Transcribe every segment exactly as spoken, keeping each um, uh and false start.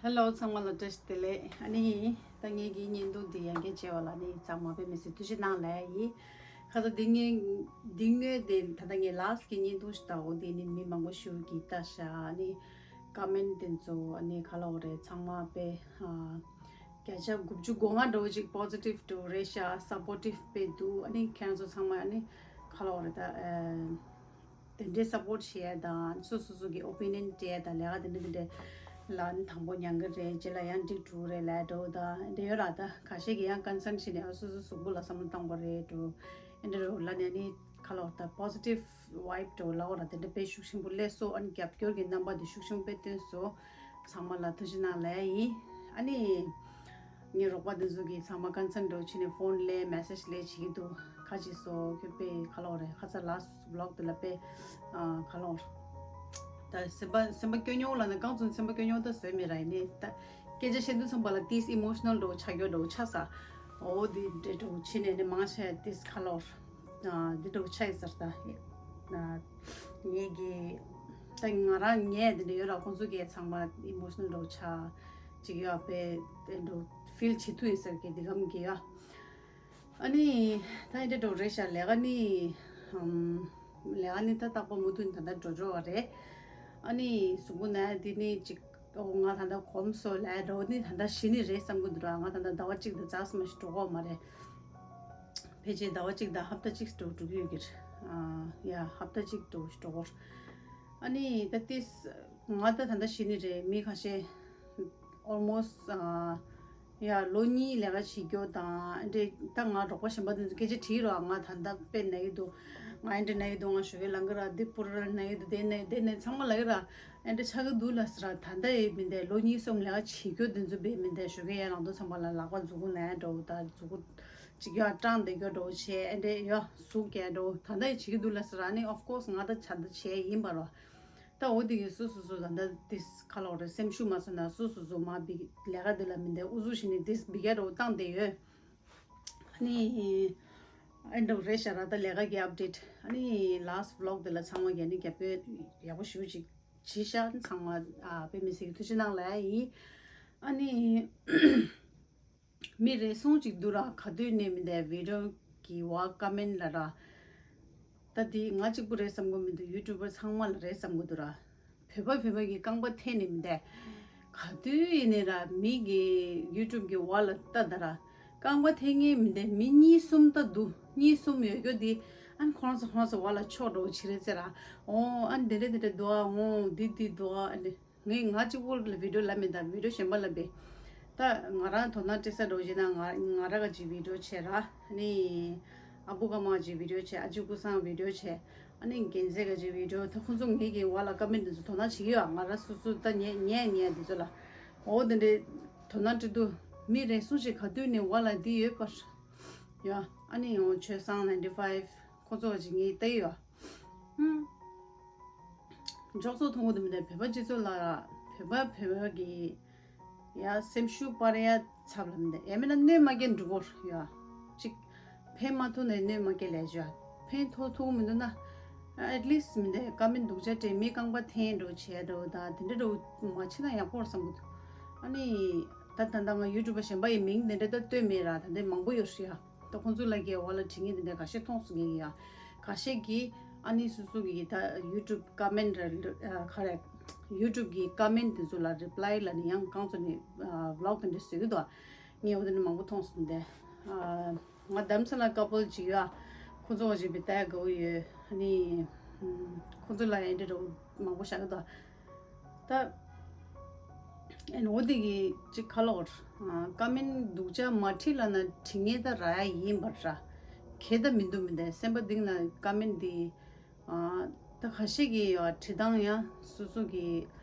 Hello ཚང་མ་ལ་བཀྲ་ཤིས་བདེ་ལེགས། ཨ་ནི་ད་ངེད་ཀྱི་བརྙན་ཐུང་འདི་ཡང་བསྐྱར་མཇལ་བ་ལ་ནི་ཚང་མ་དཔེ་མི་སྲིད་ཐུགས་རྗེ་གནང་ལབ་ཡིན། ཁ་ས་འདི་ངས་འདི་སྔོན་དེ་ད་ལྟ་ངས་last་གི་བརྙན་ཐུང་ཞིག་ལྟ་འོ་དེ་ནི་མི་མང་པོ་ཞིག་གིས་ལྟ་ཤག་ཨ་ནི་comment་དེ་ཚོ་ཨ་ནི་ག་ལབ་དགོས་རེད། ཚང་མ་དཔེ་ཨ་བརྒྱ་ཆ་དགུ་བཅུ་གོ་ལྔ་འདྲ་བོ་ཅིག་positive་འདྲ་བོ་རེད་ཤག supportive་དཔེ་འདུག་ཨ་ནི་ཁྱེད་རང་ཚོ་ཚང་མ་ཨ་ནི་ག་ལབ་དགོས་རེད། ད་ཨ། དེ་འདྲའི་support་བྱེད་ཡ་དང་སོ་སོ་སོ་གི་opinion་སྤྲད་ཡ་དང་ལས་ཀ་དེ་འདྲ་དེ་འདྲ་ལ་ནི་དང་པོ་ཉན་གི་རེད། རྗེས་ལ་ཡང་འགྲིག་འགྲོ་གི་རེད་ལབ་འདྲ་བོ་དང་འདྲ་ཡོད་ར། ད་ཁ་ཤས་ཀྱིས་ཡང་concern་བྱས་ནས་ཨ་སོ་སོ་གཟུགས་པོ་ལ་བསམ་བློ་བཏང་དགོས་རེད་འདྲ་བོ་ཨེ་འདྲ་རོ་ལ་ནས་ནི་ག་ལབ་དགོས་ད་positive vibe་འདྲ་བོ་ལབ་དགོས་ར། དེ་འདྲ་དཔེ་ཤུགས་ཆེན་པོ་སླེབས་སོང་། ཨ་ནི་རྒྱབ་སྐྱོར་གྱི་རྣམ་པ་དེ་ཤུགས་ཆེན་པོ་དཔེ་བཏོན་སོང་། ཚང་མ་ལ་ཐུགས་རྗེ་གནང་ལབ་ཡ་ཡིན། ཨ་ནི། ངའི་རོགས་པ་འདི་ཚོ་གིས་ཚང་མ་concern་འདྲ་བོ་བྱས་ནས་phone་སླེབས་message་སླེབས་བྱེད་ཀྱི་འདུག་ཁ་ཅིག་སོ་ཁྱོད་དཔེ་ག་ལབ་དགོས་རེད། ཁ་ཚ་last vlog་དེ་ལ་དཔེ་ཨ་ག་ལབ་དགོས་རེད། ད་སེམས་པ་སེམས་པ་སྐྱོ་ཉོ་ལ་ནི་གང་ཚོད་སེམས་པ་སྐྱོ་ཉོ་ད་བཟོས་མེད་ར། ཡིན་ནའི་ད་སྐད་ཆ་བཤད་དུས་ཙམ་པ་ལ་ཏིས་emotional་འདྲ་བོ་ཆགས་རྒྱུ་འདྲ་བོ་ཆགས་ས། འོ་འདི་འདྲ་འདྲ་བོ་བྱས་ནས་ནི་མང་ཆེ་ཏིས་ག་ལབ་དགོས་རེད། འདི་འདྲ་བོ་ཆགས་ཡིན་ཟེར་ད། ངེད་ཀྱི་ད་ང་རང་ངས་འདི་འདྲ་ཡོད་ར། ཁོང་ཚོ་གིས་ཚང་མ་emotional་འདྲ་བོ་ཆགས་ཅིག་ཡོད་པས་དེ་འདྲ་feel་བྱེད་ཐུབ་ཡིན་ཟེར་གི་འདི་གམ་གི་ཡོད། ཨ་ནི་ད་འདི་འདྲ་རེད་ཤག་ལས་ཀ་ནི་ལས་ཀ་ནི་ད་རྟག་པར་མུ་མཐུད་ད་ལྟ་འགྲོ་འགྲོ་བ་རེད། ཨ་ནི་གཟུགས་པོ་ན་འདི་ནི་ཅིག་ཨོ་ང་ད་ལྟ་གོམས་སོང་ལབ་འགྲོ་ནི་ད་ལྟ་ཤི་ནི་རེད་བསམ་གི་འདུག་ར། ང་ད་ལྟ་ཟླ་བ་གཅིག་དང་ཙག་ཙིག་མ་ཞིག་འགྲོ་གི་ཡོད་མ་རེད། ཕལ་ཆེར་ཟླ་བ་གཅིག་དང་ཧབ་ཏ་གཅིག་འགྲོ་འགྲོ་གི་ཡོད་ཀྱི་རེད། ཨ་ཡ་ཧབ་ཏ་གཅིག་འགྲོ་འགྲོ་གི་རེད། ཨ་ནི་ད་ཏིས་ང་ད་ད་ལྟ་ཤི་ནི་རེད། མི་ཁ་ཤས་almost་ཨ། ཡ་ལོ་གཉིས་ལས་ཀ་བྱེད་རྒྱུ་དང་འདྲེ་ད་ང་རོགས་པ་གཞན་པ་དེ་ཚོ་སྐད་ཆ་དྲིས་རོགས། ང་ད་ལྟ་དཔེ་ན་གི་འདུག་ང་ཨེ་འདྲ་ན་གི་འདུག་ང་ཞོགས་ཀས་ལངས་གི་ར། འདི་པུ་ར་ན་གི་འདུག་དེ་ན་དེ་ན་ཚང་མ་ལབ་གི་ར། ཨེ་འདྲ་ཆགས་གི་འདུག་ལབ་ཟེར་ར། ད་ལྟ་ཡི་མི་འདས་ལོ་གཉིས་གསུམ་ལས་ཀ་བྱེད་རྒྱུ་དེ་ཚོ་བས་མི་འདས་ཞོགས་ཀས་ཡར་ལངས་དུས་ཙམ་པ་ལ་ལག་པ་མཛུ་གུ་ན་ཡ་འགྲོ་ད་མཛུ་གུ་ཅིག་ཡ་སྐྲངས་བསྡད་རྒྱུ་འགྲོ་བྱས་ཨེ་འདྲ་ཡ་ཟུག་རྒྱག་འགྲོ་ད་ལྟ་ཡི་བྱེད་ཀྱི་འདུག་ལབ་ཟེར་ར། ནི་of course་ང་ད་ཆ་ད་བྱས་ཡིན་པ་རོ། ད་འོ་དེ་གི་སོ་སོ་སོ་ད་ལྟ་དེ་ཁ་ལོག་རེད། སེམས་ཤུགས་མ་སོན་ན་སོ་སོ་སོ་མ་བི་ལས་ཀ་དེ་ལ་མི་འདའ་ཨུ་ཚུགས་བྱས་ནས་དེ་བི་ག་རོ་བཏང་བསྡད་ཡོད། ཨ་ནི་ཨེ་འདྲ་རེད་ཤག་ར། ད་ལས་ཀ་གི་update་ཨ་ནི་last vlog་དེ་ལ་ཚང་མ་གི་ཨ་ནི་རྒྱབ་སྐྱོར་ཡག་པོ་ཞེ་པོ་ཅིག་བྱས་ཤག་ཚང་མ་ཨ་དཔེ་མི་སྲིད་ཀྱི་ཐུགས་རྗེ་གནང་ལབ་ཡ་ཡིན། ཨ་ནི། མི་རེ་ཟུང་ཅིག་འདུག་ར། ག་དུས་ནས་མི་འདའ་video་གི་བ་comment་ལ་ར། ད་དེ་ང་གཅིག་པུ་རེད་བསམ་གི་མི་འདུག YouTuber་ཚང་མ་ལ་རེད་བསམ་གི་འདུག་ར། བོད་པ་བོད་པ་གི་རྐང་པ་འཐེན་ནས་མི་འདའ། ག་དུས་ཡིན་ནའི་ར་མི་གི་YouTube་གི་བ་ལ་ལྟ་ད་ར། རྐང་པ་འཐེན་མཁན་མི་འདའ་མི་གཉིས་གསུམ་ལྟ་འདུག་གཉིས་གསུམ་ཡོད་རྒྱུ་དེ་ཨ་ནི་ཁོ་རང་ཚོ་ཁོ་རང་ཚོ་བ་ལ་ཕྱོགས་འགྲོ་བྱེད་རེད་ཟེར་ར། ཨོ་ཨ་ནི་དེ་འདྲ་དེ་འདྲ་འདུག་ཨ། ཨོ་འདི་འདི་འདུག་ཨ། ཨ་ནི། ངས་ང་གཅིག་པོ་ལ་video་ལབ་མེད་ད། video་གཞན་པ་ལབ་པས། ད་ང་རང་དོ་སྣང་སྤྲད་ས་འགྲོ་བྱས་ན་ང་ང་རང་ག་ཅིག་video་བྱས་ར། ཨ་ནི་ཨ་བུ་ཀ་མ་ག་ཅིག་video་བྱས། ཨ་ཅེ་ཀུ་སང་video་བྱས། ཨ་ནི་རྒན་ཟས་ག་ཅིག་video། ད་ཁོང་ཚོ་ངེད་ཀྱི་བ་ལ་comment་འདི་ཚོ་དོ་སྣང་བྱེད་ཀྱི་ཡོད། ང་རང་སོ་སོ་ད་ཉན་ཉན་ཉན་འདི་ཚོ་ལ་འོ་དེ་འདྲའི་དོ་སྣང་སྤྲད་དུས་མི་རེ་ཟུང་ཞིག་ག་དུས་ནས་བ་ལ་འདི་ཡོད་པར་ཡ། ཨ་ནི་ཡང་ཆོས་བཟང་ninety five་ཁོང་ཚོ་ག་ཅིག་ངས་བལྟས་ཡོད། ཧུམ། འཇོག་ཚོགས་ཐོང་གོ་དུ་མི་འདུག་བོད་པ་སྤྱི་ཚོགས་ལ་བོད་པ་བོད་པ་གི་ཡ་སེམས་ཤུགས་སྤར་ཡ་ཚབ་ལ་མི་འདུག་ཡ་མིན་ན་གནོད་མ་སྐྱེལ་འགྲོ་གོ་ཡ་ཅིག་ཕན་མ་ཐོགས་ནས་གནོད་མ་སྐྱེལ་ལས་བྱ་ཕན་ཐོགས་ཐུབ་མི་འདུག་ན་at least་མི་འདུག་ཀ་མེན་སྡུག་ཅག་སྤྲད་མི་རྐང་པ་འཐེན་འགྲོ་བྱས་འགྲོ་ད་དེ་འདྲ་འགྲོ་མ་བྱེད་ན་ཡག་པོ་རེད་བསམ་གི་འདུག་ཨ་ནི་ད་ད་ལྟ་ང་ཡུ་ཊུབ་པ་གཞན་པ་ཡི་མིང་དེ་འདྲ་ད་བཏོན་མེད་ར། ད་འདི་མང་པོ་ཡོད་ཤི་ཡ་ད་ཁོང་ཚོ་ལ་གའི་བ་ལ་དྲི་ངན་དེ་འདྲ་ཁ་ཤས་མཐོང་སོང་ངེས་ཡ། ཁ་ཤས་ཀྱིས་ཨ་ནི་སོ་སོ་གི་ད་ཡུ་ཊུབ་ཀ་མེན་ར་ཁ་རེ་ཡུ་ཊུབ་གི་ཀ་མེན་དེ་ཚོ་ལ་རི་པ་ལའི་ལ་ནི་ཡང་གང་ཚོ་ནི་བི་ལོག་དེ་འདྲ་བཟོས་གི་འདུག་ངས་འོ་དེ་ནི་མང་པོ་མཐོང་སོང་དེ། ང་རྡ་རམ་ས་ལ་ཀ་པལ་ཅིག་ཡོད། ཁོང་ཚོ་བ་ཅིག་བི་ཏའི་དགའ་བོ་ཡོད། ཨ་ནི་ཁོང་ཚོ་ལ་ཡང་འདྲ་རོ་མང་པོ་བཞག་གི་འདུག་ད་ཨེ་ནོ་དེ་གི་ཅིག་ཁ་ལོག་ཀ་མེན་སྡུག་ཅག་མ་བྲིས་ལ་ན་བྲིས་ངེས་ད་ར་ཡ་ཡིན་པར་ར། གལ་ད་མི་འདུག་མི་འདུག་སེམས་པ་གཏིང་ན་ཀ་མེན་དེ་ད་ཁ་ཤས་ཀྱི་བྲིས་སྟངས་ཡང་སོ་སོ་གི་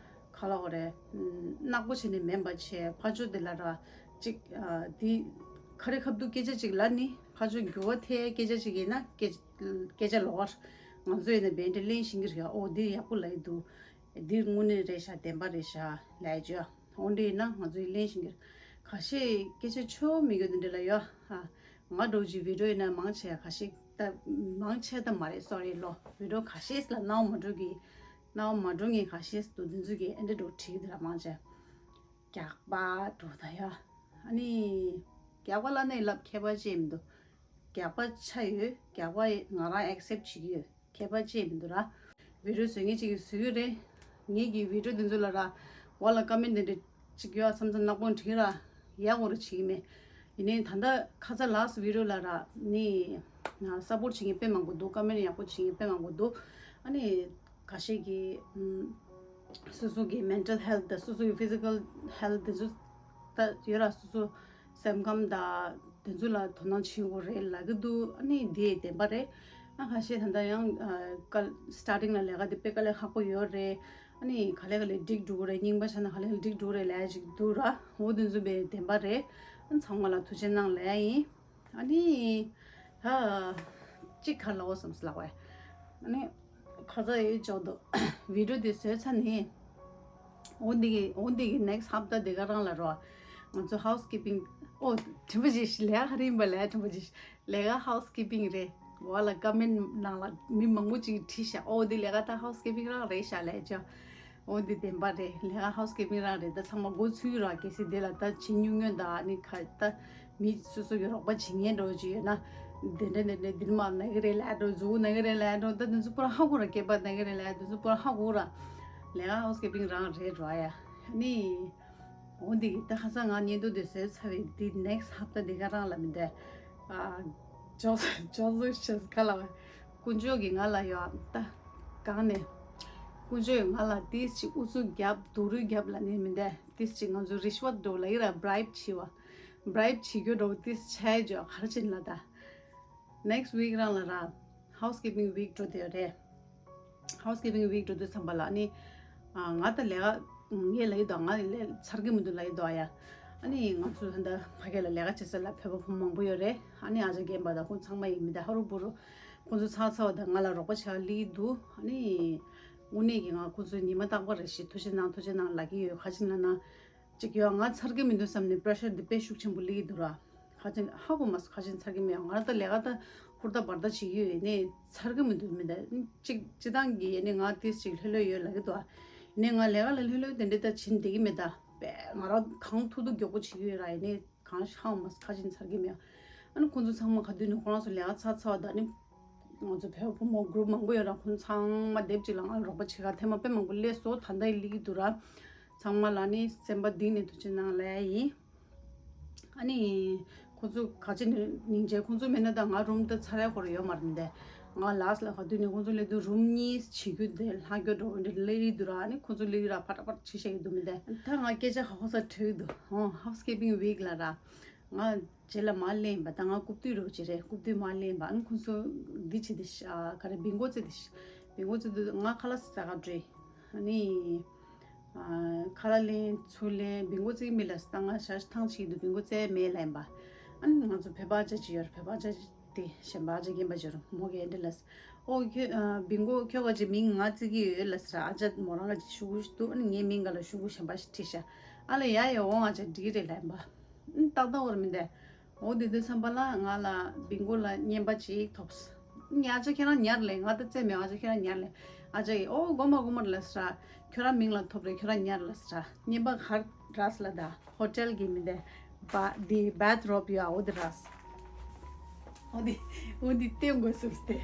ཁ་ལོག་རེད། ནག་པོ་བྱས་ནས་མེན་པ་བྱས་ཕ་ཆོས་དེ་ལ་ར་ཅིག་དེ་ཁ་རི་ཁ་ཐུག་སྐད་ཆ་ཅིག་ལ་ནི་ཕ་ཆོས་འགྱུར་བ་ཐེབས་སྐད་ཆ་ཅིག་ཡིན་ན་སྐད་སྐད་ཆ་ལོག་ང་ཚོ་ཡིན་ན་བན་དེ་གླེང་བཞིན་གི་རེད། ཨོ་འདི་ཡག་པོ་ལབ་ཀྱི་འདུག་འདི་དངོས་གནས་རེད་ཤག་བདེན་པ་རེད་ཤག་ལབ་ཀྱི་ཡོད། འོ་འདི་ཡིན་ན་ང་ཚོ་ཡི་གླེང་བཞིན་གི་ཁ་ཤས་སྐད་ཆ་ཆོ་མི་དགོས་འདི་འདྲ་ལ་ཡོད། ང་འགྲོ་གི་བི་ཌིའོ་ཡིན་ན་མང་ཆེ་ཁ་ཤས་ད་མང་ཆེ་ད་མ་རེད་སོ་རི་ལོ་བི་ཌིའོ་ཁ་ཤས་ལ་སྣང་བ་མ་འགྲོ་གི་སྣང་བ་མ་འགྲོ་ངས་ཁ་ཤས་འདུག་འདི་ཚོ་གི་ཨེ་འདྲ་འགྲོ་བྲིས་གི་འདི་ལ་མང་ཆེ། རྒྱགས་པ་འགྲོ་ད་ཡ། ཨ་ནི་རྒྱགས་པ་ལབ་ནའི་ལབ་ཁྱད་པར་ཅི་མི་འདུག་རྒྱགས་པ་ཆགས་ཡོད། རྒྱགས་པ་ང་རང་ཨེག་སེབ་བྱེད་ཀྱི་ཡོད། ཁྱད་པར་ཅི་མི་འདུག་ར། བི་ཌི་ཡོ་བཟོ་མཁན་ཅིག་གིས་བཟོ་གི་རེད། ངེད་ཀྱི་བི་ཌི་ཡོ་དེ་ཚོ་ལ་ར་འོག་ལ་ཀོ་མེན་ཊི་དེ་འདྲ་ཅིག་ཡོད་བསམ་བསམ་ནག་པོ་བྲིས་ར། ཡག་པོ་ར་བྱེད་ཀྱི་མེད། ཡིན་ནའི་ད་ལྟ་ཁ་ཚ་ལཱ་སི་བི་ཌི་ཡོ་ལ་ར་ནི་སབ་པོར་བྱེད་མཁན་དཔེ་མང་པོ་འདུག་ཀོ་མེན་ཊི་ཡག་པོ་བྱེད་མཁན་དཔེ་མང་པོ་འདུག་ཨ་ནི་ཁ་ཤས་ཀྱིས་ཨམ། སོ་སོ་གི་མེན་ཊལ་ཧེལ་ཐི་དང་སོ་སོ་གི་ཕི་ཛི་ཀལ་ཧེལ་ཐི་དེ་ཚོ་ད་ཡོད་ར། སོ་སོ་སེམས་ཁམས་དང་དེ་ཚོ་ལ་དོ་སྣང་བྱེད་དགོས་རེད་ལབ་ཀྱི་འདུག་ཨ་ནི་དེ་བདེན་པ་རེད། ཨ་ཁ་ཤས་ད་ལྟ་ཡང་ཨ་ཀ་སི་ཊར་ཊིང་ལ་ལས་ཀ་དེ་དཔེ་དཀའ་ལས་ཁག་པོ་ཡོད་རེད། ཨ་ནི་ག་ལེ་ག་ལེ་འགྲིག་འགྲོ་གི་རེད། རྙིང་པ་ཆགས་ན་ག་ལེ་ག་ལེ་འགྲིག་འགྲོ་གི་རེད་ལབ་ཡ་ཅིག་འདུག་ར། འོ་དེ་ཚོ་དཔེ་བདེན་པ་རེད། ཨ་ཚང་མ་ལ་ཐུགས་རྗེ་གནང་ལབ་ཡ་ཡིན། ཨ་ནི། ཧ། གཅིག་ག་ལབ་དགོས་བསམ་སོང་ལབ་པ། ཨ་ནི། ཁ་ཚ་ཡོད་ཅོག་འདུག་བི་ཌི་ཡོ་དེ་བཟོས་ཚར་ནས། འོ་འདི་གི་འོ་འདི་གི་ནེག་སི་ཊི་ཧབ་ཏ་དེ་ག་རང་ལ་རོ། ང་ཚོ་ཧའུ་སི་ཀི་པིང་། ཨོ། དྲན་པ་བརྗེད་ཤག་ལས་ཀ་ག་རེ་ཡིན་པ་ལས་དྲན་པ་བརྗེད་ཤག་ལས་ཀ་ཧའུ་སི་ཀི་པིང་རེད། འོག་ལ་ཀོ་མེན་ཊི་ནང་ལ་མི་མང་པོ་ཅིག་བྲིས་ཤག་ཨོ་འདི་ལས་ཀ་ད་ཧའུ་སི་ཀི་པིང་རང་རེད་ཤག་ལབ་ཅོག་འོ་འདི་བདེན་པ་རེད། ལས་ཀ་ཧའུ་སི་ཀི་པིང་རང་རེད། ད་ཚང་མ་མགོ་ཚོས་ར། གལ་སྲིད་དེ་ལ་ད་བྱེད་མྱོང་མྱོང་ད་ཨ་ནི་ཁ་ད་མི་སོ་སོ་གི་རོགས་པ་བྱེད་མཁན་འདྲ་བོ་ཅིག་ཡོད་ན། དེ་འདྲ་དེ་འདྲ་འདིར་མ་ན་གི་རེད་ལབ་འགྲོ། མཛུ་གུ་ན་གི་རེད་ལབ་འགྲོ། ད་དེ་ཚོ་པུ་ར་ཧ་གོ་ར། སྐེད་པ་ན་གི་རེད་ལབ་དེ་ཚོ་པུ་ར་ཧ་གོ་ར། ལས་ཀ་ཧའུ་སི་ཀི་པིང་རང་རེད་འགྲོ་ཡ། ཨ་ནི། འོ་འདི་གི་ད་ཁ་སང་ང་བརྙན་ཐུང་དེ་བཟོས་ཚར་བའི་འདི་ནེག་སི་ཊི་ཧབ་ཏ་འདི་ག་རང་ལ་མི་འདུག་ཨ། ཅོག་ཅོག་ཙེ་ཤེས་ག་ལ་བ། དཀོན་མཆོག་གིས་ང་ལ་ཡོད་ད། གང་ནས། དཀོན་མཆོག་གིས་ང་ལ་ཏིས་ཅིག་ཨུ་ཚུགས་རྒྱབ་རྡོག་རོལ་རྒྱབ་ལབ་ནས་མི་འདུག་ཏིས་ཅིག་ང་ཚོ་རི་ཤི་ཝཊ་འགྲོ་ལབ་ཀྱི་ར། བི་རའིབ་བྱེད་པ། བི་རའིབ་བྱེད་རྒྱུ་འགྲོ་ཏིས་ཆ་ཡ་ཅོག་ག་རེ་བྱེད་ལ་ད། ནེག་སི་ཊི་ཝིག་རང་ལ་ར། ཧའུ་སི་ཀི་པིང་ཝིག་འགྲོ་དེ་རེད། ཧའུ་སི་ཀི་པིང་ཝིག་འགྲོ་དུས་ཙམ་པ་ལ་ནི། ཨ། ང་ད་ལས་ཀ་ངས་ལབ་ཡོད་དོ། ང་ལས་ཚར་གི་མི་འདུག་ལབ་ཡོད་དོ་ཨ་ཡ། ཨ་ནི་ང་ཚོ་ད་ལྟ་ཕ་གི་ལ་ལས་ཀ་བྱེད་ས་ལ་བོད་པ་ཕོ་མོ་མང་པོ་ཡོད་རེད། ཨ་ནི་ཨ་ཅག་རྒན་པ་དང་ཁོང་ཚང་མ་ཡིན་མི་འདུག་ཧ་རུ་བུ་རུ་ཁོང་ཚོ་ཚར་ཚར་བ་དང་ང་ལ་རོགས་པ་བྱེད་ལི་འདུག་ཨ་ནི་དངོས་གནས་ཀྱི་ང་ཁོང་ཚོ་ཉི་མ་རྟག་པར་རེ་བཞིན་ཐུགས་རྗེ་གནང་ཐུགས་རྗེ་གནང་ལབ་ཀྱི་ཡོད། ག་ཅི་ལབ་ན། ཅིག་ཡོད། ང་ཚར་གི་མི་འདུག་བསམ་ནས་པེ་རེ་ཤར་འདི་དཔེ་ཤུགས་ཆེན་པོ་སླེབས་ཀྱི་འདུག་ར། ཁ་ཅིག་ཧ་གོ་མ་སོང་། ཁ་ཅིག་ཚར་གི་མེད། ང་རང་ད་ལས་ཀ་ད་ཧུར་ཐག་འབར་ཐག་བྱེད་ཀྱི་ཡོད། ཡིན་ནའི་ཚར་གི་མི་འདུག་མི་ད་ཅིག་སྤྱི་བཏང་གི་ཡིན་ནའི་ང་ཏིས་ཅིག་ལྷོད་ལྷོད་ཡོད་ལབ་ཀྱི་འདུག་ཨ། ཡིན་ནའི་ང་ལས་ཀ་ལ་ལྷོད་ལྷོད་དེ་འདྲ་ད་བྱེད་བསྡད་ཀྱི་མེད་ད། དཔེ་ང་རང་གང་ཐུབ་ཐུབ་མགྱོགས་པོ་བྱེད་ཀྱི་ཡོད་ར། ཡིན་ནའི་གང་ཧ་གོ་མ་སོང་། ཁ་ཅིག་ཚར་གི་མེད། ཨ་ནི་ཁོང་ཚོ་ཚང་མ་ག་དུས་ནས་ཁོ་རང་ཚོ་ལས་ཀ་ཚར་ཚར་བ་ད་ནི། ང་ཚོ་བོད་ཕོ་མོ་གུ་རུབ་མང་པོ་ཡོད་ར། ཁོང་ཚང་མ་སྡེབ་གཅིག་ལ་ང་ལ་རོགས་པ་བྱེད་ག་ཐེངས་མ་དཔེ་མང་པོ་སླེབས་སོང་། ད་ལྟ་ཡི་སླེབས་ཀྱི་འདུག་ར། ཚང་མ་ལ་ནི་སེམས་པ་གཏིང་ནས་ཐུགས་རྗེ་གནང་ལབ་ཡ་ཡིན། ཨ་ནི་ཁོང་ཚོ་ག་ཅི་ནས་སྙིང་རྗེ། ཁོང་ཚོ་མེད་ན་ད་ང་རུམ་ད་ཚར་ཡ་ཁོ་ར་ཡོད་མ་རེད་མི་འདས། ང་ལཱ་སི་ལ་ག་དུས་ནས་ཁོང་ཚོ་སླེབས་དུས་རུམ་གཉིས་བྱེད་རྒྱུ་དེ་ལྷག་རྒྱུ་འགྲོ་འདྲ་སླེབས་ཀྱི་འདུག་ར། ཨ་ནི་ཁོང་ཚོ་སླེབས་ཀྱི་ར་ཕར་ཕར་བྱེད་བཞག་གི་འདུག་མི་འདས། ད་ང་སྐད་ཆ་ཧ་གོ་ས་དྲི་གི་འདུག་ཧོ། ཧའུ་སི་ཀི་པིང་ཝིག་ལ་ར། ང་རྗེས་ལ་མར་སླེབས་ཡིན་པ། ད་ང་རྐུབ་སྟོད་རོགས་བྱེད་རེད། རྐུབ་སྟོད་མར་སླེབས་ཡིན་པ། ཨ་ནི་ཁོང་ཚོ་འདི་བྱེད་དེ་ཤ་ག་རེ་བིང་གོ་རྩེ་དེ་ཤ་བིང་གོ་རྩེ་དུས་ང་ཁ་ལག་ཟ་ག་འགྲོ། ཨ་ནི་ཨ་ཁ་ལག་ལེན་ཚུར་ལེན་བིང་གོ་རྩེ་མི་ལ་ད་ང་ཞག་ཐང་ཆད་འདུག་བིང་གོ་རྩེ་མེད་ལབ་ཡིན་པ། ཨ་ནི་ང་ཚོ་བོད་པ་ཨ་ཅག་ཅིག་ཡོད་རེད། བོད་པ་ཨ་ཅག་ཅིག་དེ་གཞན་པ་ཨ་ཅག་རྒན་པ་ཅིག་ཡོད་རེད། མོ་གིས་འདི་ལབ། ཨོ་ཁྱོད་ཨ་བིང་གོ་ཁྱོད་ག་ཅིག་མིང་ང་བརྩི་གི་ཡོད་ལབ་ཟེར། ཨ་ཅག་མོ་རང་ག་ཅིག་ཤོག་གུ་ཞིག་འདུག་ཨ་ནི་ངའི་མིང་ག་ལ་ཤོག་གུ་གཞན་པ་ཞིག་བྲིས་ཤག་ཨ་ལ་ཡ་ཡ་འོང་། ཨ་ཅག་འགྲིག་གི་རེད་ལབ་ཡིན་པ། ཨ་ནི་ཏག་ཏག་འོར་མི་འདས། འོ་དེ་དུས་ཙམ་པ་ལ་ང་ལ་བིང་གོ་ལ་རྔན་པ་ཅིག་ཐོབ། ཨ་ནི་ཨ་ཅག་ཁྱེད་རང་ཉར་ལེ། ང་ད་རྩེ་མེད། ཨ་ཅག་ཁྱེད་རང་ཉར་ལེ། ཨ་ཅག་གིས་ཨོ་དགོས་མ་དགོས་མ་རེད་ལབ་ཟེར། ཁྱོད་རང་མིང་ལ་ཐོབ་རེད། ཁྱོད་རང་ཉར་ལབ་ཟེར། རྔན་པ་ག་རེ་རག་ལབ་ད། ཧོ་ཊེལ་གྱི་མི་འདས། བ་འདི་བྷད་རོབ་ཡོད་ཨ། འོ་དེ་རག་འོ་དེ་འོ་དེ་སྟོན་དགོས་བསམས་ཏེ།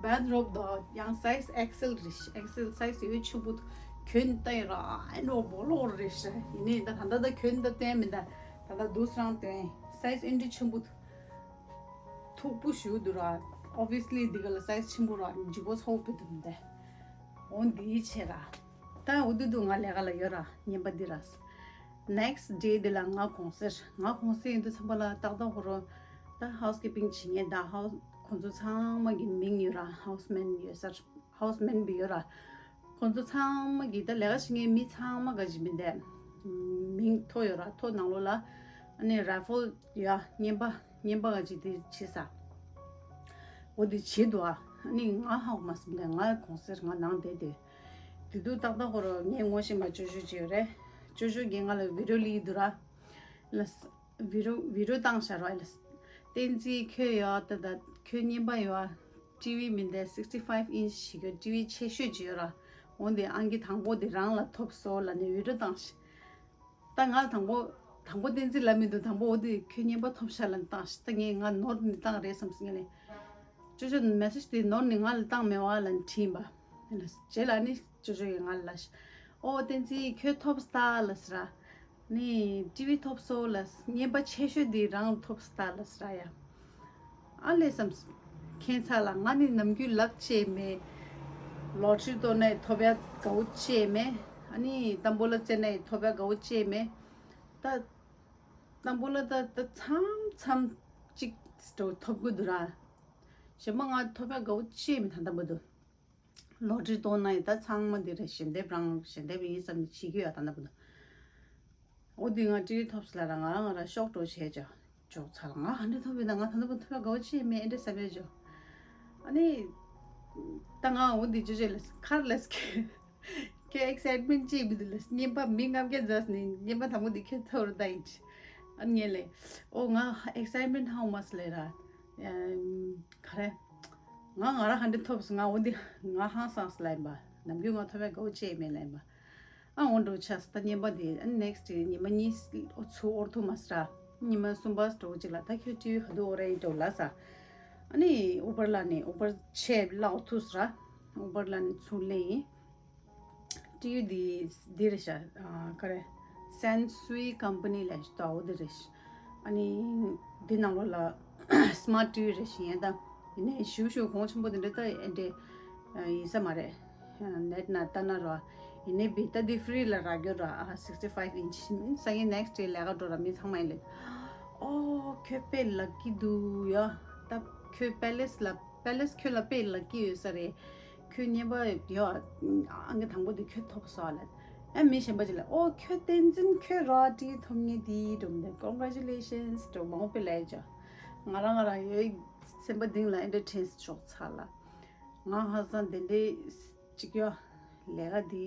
བྷད་རོབ་དོ་ཡང་སའི་ཛི་ཨེག་སི་ཨེལ་རེད། ཨེག་སི་ཨེལ་སའི་ཛི་ཡོད་ཆེན་པོ། གྱོན་ལྟ་ཡི་ར་ཨེ་ནོ་སྦོ་ལོག་རེད་ཤག་ཡིན་ནའི་ད་ད་ལྟ་ད་གྱོན་ལྟ་སྟོན་མི་འདུག་ད་ལྟ་དུས་རང་སྟོན། སའི་ཛི་ཨེ་འདྲ་ཆེན་པོ་མཐུག་པོ་ཞིག་འདུག་ར། ཨོབ་བི་ཡ་སི་ལི་འདི་ག་ལ་སའི་ཛི་ཆེན་པོ་ར་འཇིགས་པོ་ཚ་བོ་དཔེ་འདུག་མི་འདུག་འོ་འདི་བྱས་ར། ད་འོ་དུ་དུ་ང་ལས་ཀ་ལ་ཡོད་ར། རྔན་པ་འདི་ར། ནེག་སི་ཌེ་འདི་ལ་ང་གུང་སེར། ང་གུང་སེར་ཡིན་དུས་ཙམ་པ་ལ་ཏག་ཏག་ཁོ་རང་ད་ཧའུ་སི་ཀི་པིང་བྱེད་མཁན་དང་ཧའུ་ཁོང་ཚོ་ཚང་མ་གི་མིང་ཡོད་ར། ཧའུ་སི་མེན་ཡོད་ས། ཧའུ་སི་མེན་བི་ཡོད་ར། ཁོང་ཚོ་ཚང་མ་གི་ད་ལས་ཀ་བྱེད་མཁན་མི་ཚང་མ་ག་ཅིག་མི་འདས། མིང་ཐོ་ཡོད་ར། ཐོ་ནང་ལོགས་ལ་ཨ་ནི་ར་ཕལ་ཡ་རྔན་པ་རྔན་པ་ག་ཅིག་དེ་བྱེད་ས། འོ་དེ་བྱེད་འདུག་ཨ། ཨ་ནི་ང་ཧ་གོ་མ་སོང་། ང་གུང་སེར་ང་ནང་བསྡད་དེ། དེ་དུས་ཏག་ཏག་ཁོ་རང་ངའི་ངོ་ཤེས་པ་ཅོ་ཅོ་ཅིག་ཡོད་རེད། ཅོ་ཅོ་གིས་ང་ལ་བི་ཌི་ཡོ་སླེབས་འདུག་ར། ལ་བི་ཌི་ཡོ་བི་ཌི་ཡོ་བཏང་ཤག་ར། ལ་བསྟན་འཛིན་ཁྱོད་ཡོད་ད། ད་ཁྱོད་རྔན་པ་ཡོད་ཨ། ཊི་ཝི་མི་འདས་སིག་སི་ཊི་ཕའིབ་ཨིན་ཅི་ཞིག་གི་ཊི་ཝི་ཆེ་ཤོས་ཅིག་ཡོད་ར། འོ་འདི་ཨང་ཀི་དང་པོ་འདི་རང་ལ་ཐོབ་སོང་ལབ་ནས་འུར་སྒྲ་བཏང་ཤག་ད་ང་དང་པོ་དང་པོ་བསྟན་འཛིན་ལབ་མི་འདུག་དང་པོ་འོ་འདི་ཁྱོད་རྔན་པ་ཐོབ་ཤག་ལབ་ནས་བཏང་ཤག་ད་ངས་ང་ནོར་ནས་བཏང་རེད་བསམ་སོང་ངས་ལས། ཅོ་ཅོ་མེ་སེ་ཇི་དེ་ནོར་ནས་ང་ལ་བཏང་མེད་པ་ལབ་ནས་དྲིས་པ། རྗེས་ལ་ནི་ཅོ་ཅོ་ཡིས་ང་ལ་ལབ་ཤག་ཨོ་བསྟན་འཛིན་ཁྱོད་ཐོབ་སྟ་ལབ་ཟེར། ནི་ཊི་ཝི་ཐོབ་སོང་ལབ། རྔན་པ་ཆེ་ཤོས་འདི་རང་ཐོབ་སྟ་ལབ་ཟེར་ཡ། ཨ་ལས་བསམ། ཁྱད་མཚར་ལ་ང་ནི་ནམ་རྒྱུན་ལག་ཅེས་མེད། ལོ་ཊ་རི་གཏོང་ནའི་ཐོབ་ཡ་དགའ་བོ་ཅེས་མེད། ཨ་ནི་ཏམ་བུ་ལ་བཙལ་ནའི་ཐོབ་ཡ་དགའ་བོ་ཅེས་མེད། ད། ཏམ་བུ་ལ་ད་ད་མཚམས་མཚམས་ཅིག་ཐོབ་གི་འདུག་ར། གཞན་པ་ང་ཐོབ་ཡ་དགའ་བོ་ཅེས་མེད་ད་ལྟ་བར་དུ། ལོ་ཊ་རི་གཏོང་ན་ཡི་ད་ཚང་མ་འདི་རེད། ཞལ་འདེབས་རང་ཞལ་འདེབས་ཡིན་བསམ་ནས་བྱེད་ཀྱི་ཡོད་ད་ལྟ་བར་དུ། འོ་འདི་ང་ཊི་ཝི་ཐོབ་སོང་ལབ་ར་ང་རང་ང་རང་ཤོག་འགྲོ་བྱས་ཅོག་ཅོག་ཚར་ལ་ང་ག་འདྲ་ཐོབ་ཡོད་ན་ང་ད་ལྟ་བར་ཐོབ་ཡ་དགའ་བོ་ཅི་ཡིན་མེད་ཨེ་འདྲ་བསམ་ཡོད་ཅོག་ཨ་ནི། ད་ང་འོ་འདི་ཅོ་ཅོ་ལས་ཁར་ལས་ཁྱོད་ཁྱོད་ཨེག་སའིཊ་མེན་ཊི་ཅི་ཡིན་མི་འདུག་ལས་རྔན་པ་མི་ལྔ་བརྒྱ་རྫོགས་ནས་རྔན་པ་དང་པོ་འདི་ཁྱོད་ཐོབ་ར་ད་ཡིན། ཨ་ནི་ངས་ལས། ཨོ་ང་ཨེག་སའིཊ་མེན་ཊི་ཧའུ་མ་ཆི་ལས་ར། ག་རེ། ང་ང་རང་ག་འདྲ་ཐོབ་སོང་ང་འོ་འདི་ང་ཧང་སངས་ལབ་ཡིན་པ། ནམ་རྒྱུན་ང་ཐོབ་ཡ་དགའ་བོ་ཅི་ཡིན་མེད་ལབ་ཡིན་པ། ཨ་འོ་འགྲོ་ཆགས་ད་རྔན་པ་དེ་ཨ་ནེག་སི་ཊི་ཉི་མ་གཉིས་ཚུར་འོར་ཐུབ་མ་སོང་ར། ཉི་མ་གསུམ་པ་འགྲོ་གཅིག་ལ་ད་ཁྱོད་ཊི་ཝི་ག་དུ་འོར་ཡིན་འགྲོ་ལ་ས། ཨ་ནི་ཨུ་བར་ལ་ནི་ཨུ་བར་ཆེ་ལག་ཐུག་སོང་ར། ཨུ་བར་ལ་ནི་ཚུར་ལེན་ཡིན། ཊི་ཝི་དེ་དེ་རེད་ཤག་ཨ་ག་རེ། སན་སུའི་ཀམ་པ་ནི་ལ་ཞིག་ཏོ་འོ་དེ་རེད་ཤག་ཨ་ནི་དེ་ནང་ལོགས་ལ་སི་མཱར་ཊི་ཝི་རེད་ཤག་ཡིན་ད། ཡིན་ནའི་ཞུ་ཞུ་གོང་ཆེན་པོ་དེ་འདྲ་ད་ཨེ་འདྲ་ཡིན་ས་མ་རེད། ནེཊ་ནང་ལྟ་ན་ར། ཡིན་ནའི་བི་ད་དེ་ཧྥི་རི་ལ་རག་རྒྱུ་ར། ཨ་སིག་སི་ཕའིབ་ཨིན་ཆི་ཡིན་ས་ངའི་ནེག་སི་ཊི་ལས་ཀ་འགྲོ་ར་མི་ཚང་མ་ཡིན་ལེ། ཨོ་ཁྱོད་དཔེ་ལག་གི་འདུག་ཡ། ད་ཁྱོད་པེ་ལེ་སི་ལ་པེ་ལེ་སི་ཁྱོད་ལ་དཔེ་ལག་གི་ཡོད་ས་རེད། ཁྱོད་རྔན་པ་ཡོད། ཨང་ཀི་དང་པོ་དེ་ཁྱོད་ཐོབ་སོང་ལ། ཨ་མི་གཞན་པ་ཅིག་ལ་ཨོ་ཁྱོད་བསྟན་འཛིན་ཁྱོད་ར་ཊི་ཐོབ་ངེས་དེ་འགྲོ་མི་འདུག་ཀོང་གྷ་རེ་ཅུ་ལེ་ཤན་སི་འགྲོ་མང་པོ་ལས་ཅོ། ང་རང་ང་རང་ཡོད་སེམས་པ་གཏིང་ལ་ཨེ་འདྲ་དྲན་ཤོག་ཚར་ལ། ང་ཧ་སང་དེ་འདྲའི་ཅིག་ཡོད་ལས་ཀ་དེ།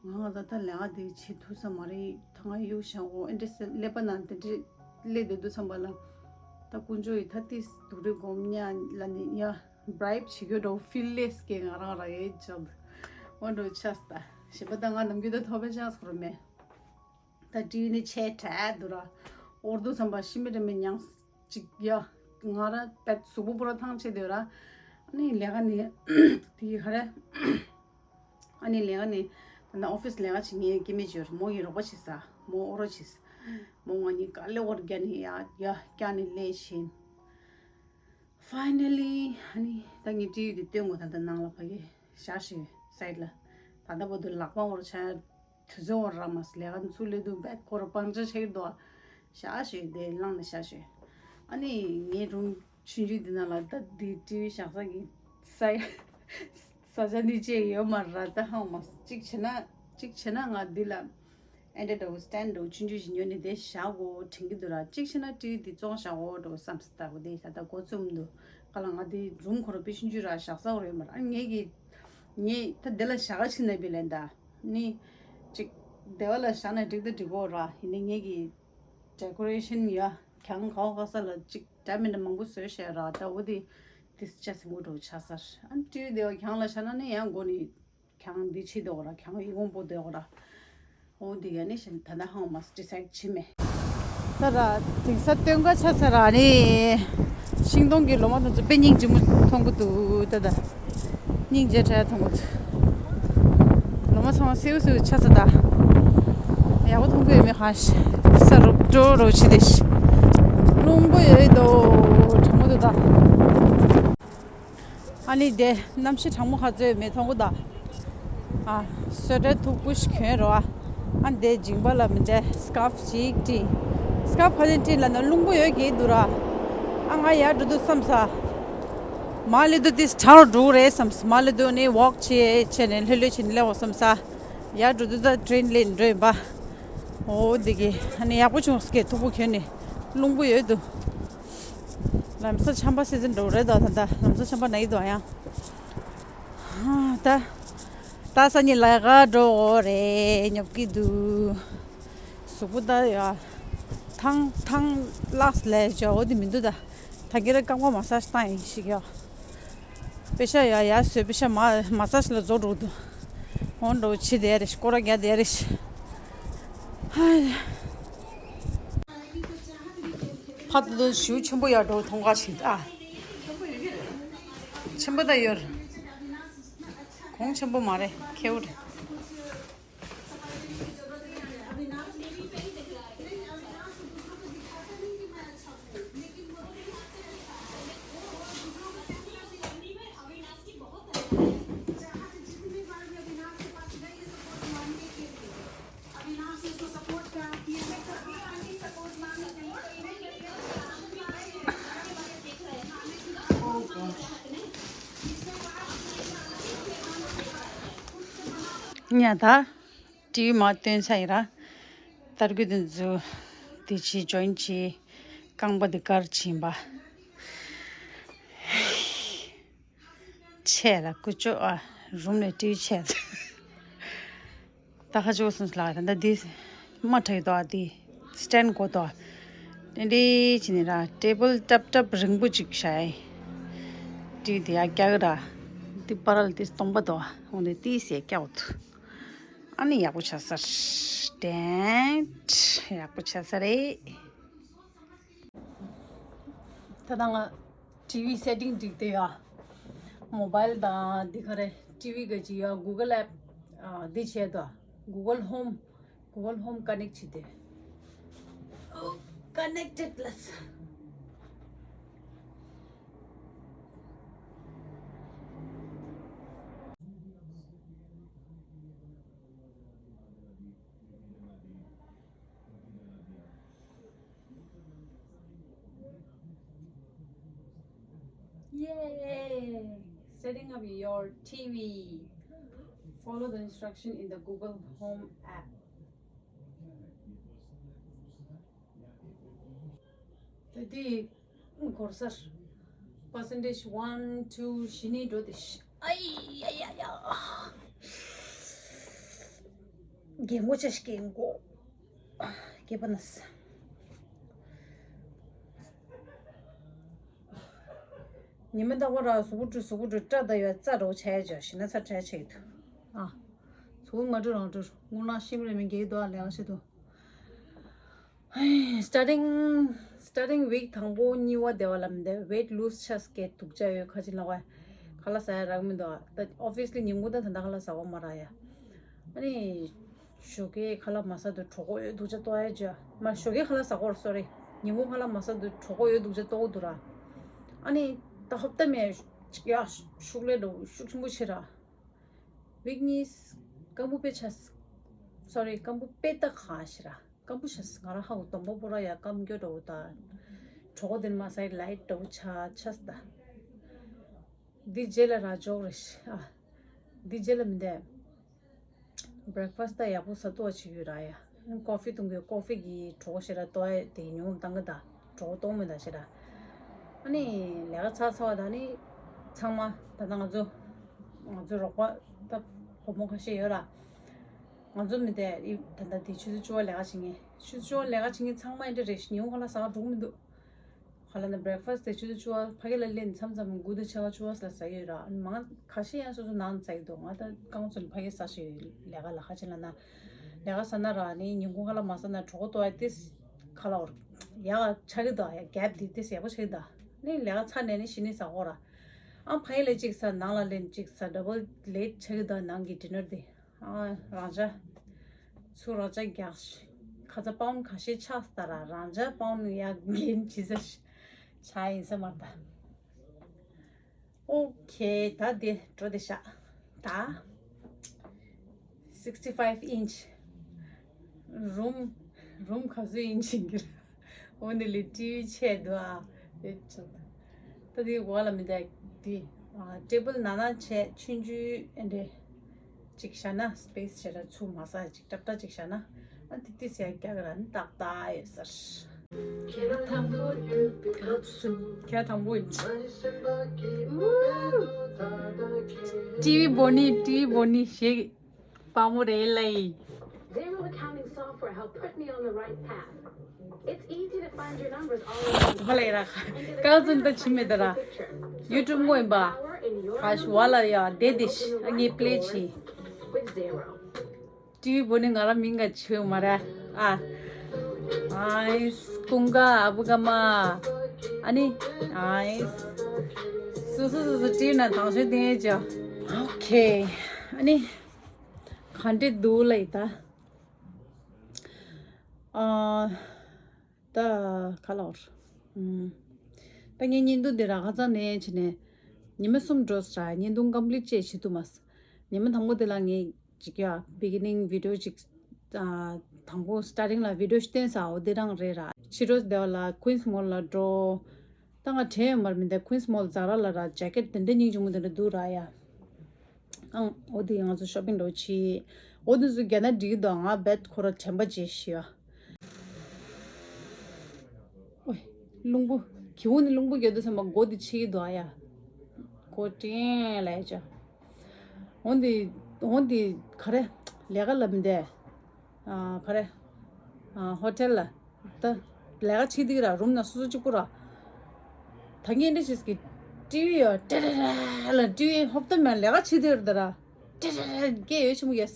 ང་ད་ལྟ་ལས་ཀ་དེ་བྱེད་ཐུབ་ས་མ་རེད། ད་ང་གཡུག་བཞག་འོ་ཨེ་འདྲ་ཟེར་ཀླད་པ་ནང་དེ་འདྲ་སླེབས་བསྡད་དུས་ཙམ་པ་ལ། ད་དཀོན་མཆོག་ཡིས་ད་ཏིས་སྡུག་རུས་སྒོམ་ཉག་ལ་ནི་ཡ་བྷ་རའིབ་བྱེད་རྒྱུ་འདྲ་བོ་ཕིལ་ལེས་ཀྱི་ང་རང་ར་ཡོད་ཅག་འོ་འགྲོ་ཆགས་ད། ཞེས་པ་ད་ང་ནམ་རྒྱུན་ད་ཐོབ་པའི་ཆགས་སོ་ར་མེད། ད་ཊི་ཝི་ནི་ཆེ་དྲགས་འདུག་ར། འོར་དུས་ཙམ་པ་ཤི་མི་རེ་མི་མྱངས། ཅིག་ཡ། ང་རང་པད་གཟུགས་པོ་པོ་ར་ཐང་ཆད་དེ་ར། ཨ་ནི་ལས་ཀ་ནི། དེ་ག་རེ། ཨ་ནི་ལས་ཀ་ནི། ད་ནི་ཨོ་ཕིས་ལས་ཀ་བྱེད་མཁན་སྐྱེ་དམན་ཅིག་ཡོད་རེད། མོ་ཡི་རོགས་པ་བྱེད་ས། མོ་ཨོ་རོ་བྱེད་ས། མོ་ང་གཉིས་ཀ་ལེ་ཨོར་རྒྱ་ནི་ཡ་ཡ་རྒྱ་ནི་ལས་བྱེད། ཕའི་ནལ་ལི་ཨ་ནི་ད་ངས་ཊི་ཝི་དེ་སྟོན་དགོས། ད་ད་ནང་ལ་ཕ་གི་བཞག་ཞིག་སའིཌ་ལ། ད་ལྟ་བར་དུ་ལག་པ་ཨོར་ཆ། དུས་ཚོད་འོར་ར་མ་སི་ལས་ཀ་ཚུར་སླེབས་དུས་བད་ཁོ་ར་པང་ཅར་ཆགས་ཀྱི་འདུག་ཨ། བཞག་ཞེས་དེ་བླངས་ནས་བཞག་ཞེས། ཨ་ནི་ངའི་རུམ་ཆུང་ཆུང་འདི་ནང་ལ་ད་འདི་ཊི་ཝི་བཞག་ས་གི་ས་ས་ཆ་འདི་བཅས་ཡོད་མ་ར། ད་ཧང་མ་གཅིག་བྱས་ན་གཅིག་བྱས་ན་ང་འདི་ལ་ཨེ་འདྲ་འདྲ་བོ་སི་ཊེན་ཌི་འདྲ་བོ་ཆུང་ཆུང་ཞིག་ཉོས་ནས་དེ་བཞག་གོ་དྲན་གྱི་འདུག་ར། གཅིག་བྱས་ན་ཊི་ཝི་འདི་བཙོང་བཞག་གོ་འདྲ་བོ་བསམ་སི་ད་གོ་དེ་ད་ད་གོ་བཙུམ་འདུག་ག་ལ་ང་འདི་རུམ་ཁོ་ར་དཔེ་ཆུང་ཆུང་ར་བཞག་ས་འོ་རེད་མ་ར། ཨ་ངས་ཀྱི་ངས་ད་འདི་ལ་བཞག་ག་ཕྱིན་ན་བི་ལན་ད། ནི། ཅིག་སྡེ་བ་ལ་བཞག་ན་འགྲིག་ད་འགྲིག་གོ་ར། ཡིན་ནའི་ངེད་ཀྱི་ཌེ་ཀོ་རེ་ཤན་ཡ་གྱང་ག་བ་ག་ས་ལ་ཅིག་འདྲ་མི་འདྲ་མང་པོ་བཟོས་བཞག་ར། ད་འོ་དེ་དེ་ཅ་སེ་མོ་འགྲོ་ཆ་སར་ཨ་ནི་ཊི་ཝི་སྡེ་བ་གྱང་ལ་བཞག་ན་ནི་ཡང་མགོ་ནི་གྱང་འདི་ཆེ་དོ་ར། གྱང་ཡི་གོང་པོ་དོ་ར། འོ་དེ་ཡ་ནི་ཞན་ད་ལྟ་ཧང་མ་ཌི་སའིཌ་བྱེད་མེད། ད་ར་དེང་སང་སྟོན་ཁ་ཆགས་ཚར་ར་ནི། ཤིང་སྡོང་གི་ལོ་མ་དེ་ཚོ་དཔེ་སྙིང་རྗེ་མོ་མཐོང་གི་འདུག་ད་ད། སྙིང་རྗེ་དྲགས་མཐོང་གི་འདུག་ལོ་མ་ཚང་མ་སེའུ་སེའུ་ཆགས་ཚར་ད། ཡག་པོ་མཐོང་གི་ཡོད་མེད་ཧ་ཤི། ས་རུབ་འགྲོ་རོ་ཆི་དེ་ཤི། རླུང་པོ་ཡོད་དོ། གྲང་མོ་འདུག་ད། ཨ་ནི་དེ་གནམ་གཤིས་གྲང་མོ་ཧ་ཚོད་མེད་མཐོང་གི་ད། ཨ། སོ་ཊར་མཐུག་པོ་ཞིག་གྱོན་རོགས་ཨ། ཨ་དེ་མཇིང་པ་ལ་མི་འདྲ་སི་ཀར་ཕི་ཅིག་དཀྲིས། སི་ཀར་ཕི་ཕ་ལེན་དཀྲིས་ལབ་ན་རླུང་པོ་ཡོད་ཀྱི་འདུག་ར། ཨ་ང་ཡར་འགྲོ་དུས་བསམ་ས། མར་སླེབས་དུས་དེ་གྲང་རུ་འགྲོ་གི་རེད་བསམ་ས། མར་སླེབས་དུས་ནི་ཝོག་བྱས་བྱས་ནས་ལྷོད་ལྷོད་བྱས་ནས་སླེབས་འོ་བསམ་ས། ཡར་འགྲོ་དུས་ད་ཊི་རེན་སླེབས་འགྲོ་ཡིན་པ། འོ་འདི་གི་ཨ་ནི་ཡག་པོ་བྱུང་སི་ཀེ་མཐུག་པོ་གྱོན་ནས་རླུང་པོ་ཡོད་འདུག་ལམ་སང་ཆམ་པ་སི་ཛན་འགྲོ་གི་རེད་དོ། ད་ལྟ་ལམ་སང་ཆམ་པ་ན་གི་འདུག་ཨ་ཡང་། ད། ད་སང་ཉིན་ལས་ཀ་འགྲོ་དགོས་རེད། ཉོབ་ཀྱི་འདུག་གཟུགས་པོ་ད་ཡ། ཐང་ཐང་ལགས་ལས་ཅོ་འོ་དེ་མི་འདུག་ད། ད་གི་ར་རྐང་པ་མ་སཱ་ཇི་བཏང་ཡིན་ཞིག་ཡ། པེ་ཤ་ཡ་ཡ་སོས་པེ་ཤ་མ་མ་སཱ་ཇི་ལ་རྫོགས་འགྲོ་གི་འདུག་ཧོན་འགྲོ་ཕྱི་དེ་རེ་སྐོར་ར་རྒྱ་དེ་རེ། ཧ། ཕ་དུ་ཞུ་ཆེན་པོ་ཡར་འགྲོ་མཐོང་ག་ཞིག་ཨ། ཆེན་པོ་ད་ཡོད། གོང་ཆེན་པོ་མ་རེད་ཁེའུ་རེད། ཉ་ད་ཊི་ཝི་མ་སྟོན་ས་ཡིན་ར། ཏར་གུ་དེ་ཚོ་དེ་ཆི་ཇོ་ཡིན་ཆི་རྐང་པ་དེ་དཀར་ཕྱིན་པ། ཆེ་ལ་ཀུ་ཅོ་ཨ། རུམ་ལས་ཊི་ཝི་ཆེ། ད་ཁ་ཅོ་སོང་ལ་ད་འདི་མ་ཁྲག་དོ་འདི་སི་ཊེན་གོ་དོ། དེ་འདྲའི་ཅི་ནི་ར་ཊེ་བལ་ཏབ་ཏབ་རིང་པོ་ཅིག་བཞག་ཡ། ཊི་ཝི་དེ་ཡ་རྒྱག་ར། འདི་པ་རལ་དེ་སྟོང་པ་དོ། འོ་འདི་ཏི་སེ་རྒྱག་འོ་ཐུ། ཨ་ནི་ཡག་པོ་ཆགས་ས་རེད། ཡག་པོ་ཆགས་ས་རེད། ད་ལྟ་ང་ཊི་ཝི་སེ་ཊིང་སྒྲིག་བསྡད་ཡོད། མོ་བཱའིལ་དང་འདི་ག་རེ་ཊི་ཝི་ག་ཅི་ཡོད། གུ་གལ་ཨེབ་འདི་བྱས་དོ། གུ་གལ་ཧོམ། གུ་གལ་ཧོམ་ཀ་ནེག་བྱས་ཏེ། ཀ་ནེག་ཊེཌ་ལས། Yay! Setting up your T V. Follow the instruction in the Google Home app. ད་དེ་འགོར་སར་པར་སེན་ཊེཇ་ཝན་ཊུ་བཞི་ནི་འགྲོ་དེ་ཤི། ཨའི་ཡ་ཡ་ཡ། རྒན་གོག་ཅག་ཤི་རྒན་གོག་རྒས་པ་ན་ཉི་མ་ད་བ་ར་གཟུགས་པོ་བཀྲུ་གཟུགས་པོ་བཀྲུ་སྐྲ་ད་ཡོད་རྩ་རོ་ཆ་ཡ་ཅག་ཤི་ན་ཚ་ཁྲ་ཆེ་གི་འདུག་ཨ། གཟུགས་པོ་ང་བཀྲུ་རང་བཀྲུ་དངུལ་ནག་ཤི་མི་རེ་མི་རྒས་འདུག་ཨ་ལས་ཀ་བྱེད་དུ། Starting starting week དང་པོ་གཉིས་པ་དེ་བ་ལ་མི་འདི་weight lose ཆགས་སྐད་སྡུག་ཅག་ཡོད་ཁ་ཅིག་ལ་བ། ཁ་ལག་ཟ་ཡ་རག་མི་འདུག་ཨ། ད་obviously ཉིན་གུང་ད་ད་ལྟ་ཁ་ལག་ཟ་བ་མ་རག་ཡ། ཨ་ནི་ཞོགས་ཀས་ཁ་ལག་མ་ཟ་དུས་གྲོད་ཁོག་ཡོད་སྡུག་ཅག་ལྟོགས་ཡ་ཅག་མ་ཞོགས་ཀས་ཁ་ལག་ཟ་གོ་ར་སོ་རི། ཉིན་གུང་ཁ་ལག་མ་ཟ་དུས་གྲོད་ཁོག་ཡོད་སྡུག་ཅག་ལྟོགས་འདུག་ར། ཨ་ནི་ད་ཧོབ་ཏེ་མེད་ཡ་ཤུགས་ལས་འགྲོ་ཤུགས་ཆེན་པོ་ཆེ་ར། week གཉིས། སྐམ་པོ་དཔེ་ཆ། སོ་རི་སྐམ་པོ་དཔེ་ད་གང་ཤི་ར། སྐམ་པོ་ཤ་ང་རང་ཧ་གོ་དོམ་པ་པོ་ར་ཡ་སྐམ་རྒྱོ་འདྲ་བོ་ད། གྲོད་ཁོག་དེ་མ་ཟ་ཡི་ལའི་ཊི་འདྲ་བོ་ཆ་ཆ་ས་ད། འདི་རྗེས་ལ་ར་འཇོག་རེ་ཤི་ཨ། འདི་རྗེས་ལ་མི་འདས། breakfast ད་ཡག་པོ་ཟ་ཏོག་ཅིག་ཡོད་ར་ཡ། ཀོ་ཧྥི་འཐུང་གི་ཀོ་ཧྥི་གི་གྲོད་ཁོག་ཞེ་དྲག་ལྟོགས་ཡ་དེ་ཉུང་བཏང་གི་ད། གྲོད་ཁོག་ལྟོགས་མི་ད་ཞེ་དྲག་ཨ་ནི་ལས་ཀ་ཚར་ཚར་བ་ད་ནི་ཚང་མ་ད་ལྟ་ང་ཚོ་ང་ཚོའི་རོགས་པ་ད་བུ་མོ་ཁ་ཤས་ཡོད་ར། ང་ཚོ་མི་དེ་ཨི་ད་ལྟ་དེ་ཆུ་ཚོད་བཅུ་པ་ལས་ཀ་བྱེད་མཁན་ཆུ་ཚོད་བཅུ་པ་ལས་ཀ་བྱེད་མཁན་ཚང་མ་ཨེ་འདྲ་རེད་ཤི་ཉིན་གུང་ཁ་ལག་ཟ་ག་འགྲོ་གི་མི་འདུག་ཁ་ལག་ནི་breakfast དེ་ཆུ་ཚོད་བཅུ་པ་ཕ་གི་ལ་སླེབས་ནས་མཚམས་མཚམས་དགུ་དང་ཕྱེད་ཀ་བཅུ་པ་ལ་ཟ་གི་ཡོད་ར། མང་ཁ་ཤས་ཡང་སོ་སོ་ནང་ཟ་གི་འདུག་ང་ད་རྐང་བཙུགས་ནས་ཕ་གི་ཟ་ཞིག་ཡོད་ལས་ཀ་ལ་ཁ་ཆེ་ལ་ན་ལས་ཀ་ཟ་ན་ར་ནི་ཉིན་གུང་ཁ་ལག་མ་ཟ་ན་གྲོད་ཁོག་ལྟོགས་ཡ་ཏིས་ཁ་ལག་འོར་ཡག་ཆགས་ཀྱི་འདུག་ཡ་གེབ་དེ་ཏིས་ཡག་པོ་ཆགས་ཀྱི་འདུག་ནི་ལས་ཀ་ཚར་ནས་ནི་ཕྱི་ནས་ཟ་གོ་ར། ཨ་ཕ་གི་ལ་གཅིག་ཟ་ནང་ལ་ལེན་གཅིག་ཟ་double late ཆགས་ཀྱི་འདུག་ནང་གི་dinner དེ། ཨ་རང་ཅག་ཚུར་རང་ཅག་རྒྱག་ཤི། ཁ་ཚ་པའུན་ཁ་ཤས་ཆགས་ས་ད་ར་རང་ཅག་པའུན་ཡག་འགན་ཇི་ཟེར་ཤི་ཆ་ཡིན་ས་མ་ད། ཨོ་ཁེ་ད་དེ་འགྲོ་དེ་ཤག་ད་sixty five inch room room ག་ཚོད་inch ཡིན་གྱི་ར། འོ་འདི་ལས་ཊི་ཝི་ཆེ་འདུག་ཨ། ད་དེ་འོག་ལ་མི་འདུག་དེ་ཊེ་བལ་ནང་ན་ཆེ་ཆུང་ཆུང་ཨེ་འདྲས་ཅིག་བཞག་ན་སི་པེ་སི་ཆེ་ར་ཚུགས་མ་ས་ཅིག་ཏག་ཏག་ཅིག་བཞག་ན་ཨ་དེ་དེ་སེ་རྒྱག་ར་ནི་ཏག་ཏག་ཡོད་ས་རེད། ཁྱེད་རང་དང་པོ་ཡིན། ཁྱེད་རང་དང་པོ་ཡིན། ཊི་ཝི་བོ་ནི་ཊི་ཝི་བོ་ནི་ཞེས། དཔའ་མོ་རེད་ལེ། Zero accounting software helped put me on the right path. It's easy to find your numbers all around. ཧ་ལས་ར། ག་ཚོད་ད་ཆི་མེད་ད་ར། ཡུ་ཊུབ་ངོ་ཡིན་པ། ཧ་ཤི་བ་ལ་ཡ་དེ་དེ་ཤི་ཨ་ངའི་པི་ལེ་ཆི། ཊི་ཝི་བོ་ནི་ང་རང་མིང་ག་ཆེ་མ་ར། ཨ། ཨའིས། ཀུན་དགའ། ཨ་བུ་ག་མ། ཨ་ནི། ཨའིས། སུ་སུ་སུ་སུ་ཊི་ཝི་ན་དང་ཤོས་དེ་ཅོ། ཨོ་ཁེ། ཨ་ནི། ག་འདྲེ་འདུག་ལ་ཡི་ད། ཨ། ད་ག་ལོར། ཨུམ། ད་ངའི་བརྙན་ཐུང་འདི་ར་ཁ་སང་ནས་བྱས་ནས། ཉི་མ་གསུམ་འགྲོ་ས་ར་བརྙན་ཐུང་ཀམ་པི་ལིཊ་བྱས་བྱེད་ཐུབ་མ་སོང་། ཉི་མ་དང་པོ་དེ་ལ་ངས་ཅིག་ཡ་བི་གི་ནིང་བི་ཌི་ཡོ་ཅིག་ཨ། དང་པོ་སི་ཊར་ཊིང་ལ་བི་ཌི་ཡོ་ཞིག་བསྟན་ས་འོ་དེ་རང་རེད་ར། ཕྱི་དྲོ་དེ་བ་ལ་ཀུན་སི་མོལ་ལ་འགྲོ། ད་ང་དྲན་ཡོད་མ་རེད་མི་འདུག་ཀུན་སི་མོལ་ཛ་ར་ལ་ར་ཇེ་ཀེཊ་དེ་འདྲ་སྙིང་རྗེ་མོ་དེ་འདྲ་འདུག་ར་ཡ། ཨང་། འོ་དེ་ང་ཚོ་ཤོ་པིང་འགྲོ་ཆི། འོ་དེ་ཚོ་རྒྱ་ནག་འགྲིག་གི་འདུག་ང་རྦད་ཁོ་ར་དྲན་པ་བརྗེད་ཤི་ཡ། ཨོའི། རླུང་བུ། གྱི་འོ་ནི་རླུང་བུ་རྒྱག་དུས་ཙམ་པ་མགོ་དེ་ཆེ་གི་འདུག་ཨ་ཡ། མགོ་ཀྲེང་ལས་ཅོ། འོ་དེ། འོ་དེ་ག་རེ། ལས་ཀ་ལབ་མི་འདས། ཨ། ག་རེ། ཨ། ཧོ་ཊེལ་ལ། ད། ལས་ཀ་བྱེད་དུས་ར་རུམ་ན་སོ་སོ་གཅིག་པུ་ར། ད་ངས་འདྲ་བྱེད་ཀྱི། ཊི་ཝི་ཡོད་ཏེ་ར་ར་ལ་ཊི་ཝི་ཧོབ་ཏེ་མེད་ལས་ཀ་བྱེད་དུས་ར་ད་ར། ཏེ་ར་ར་སྐད་ཡོད་ཆེན་པོ་གས།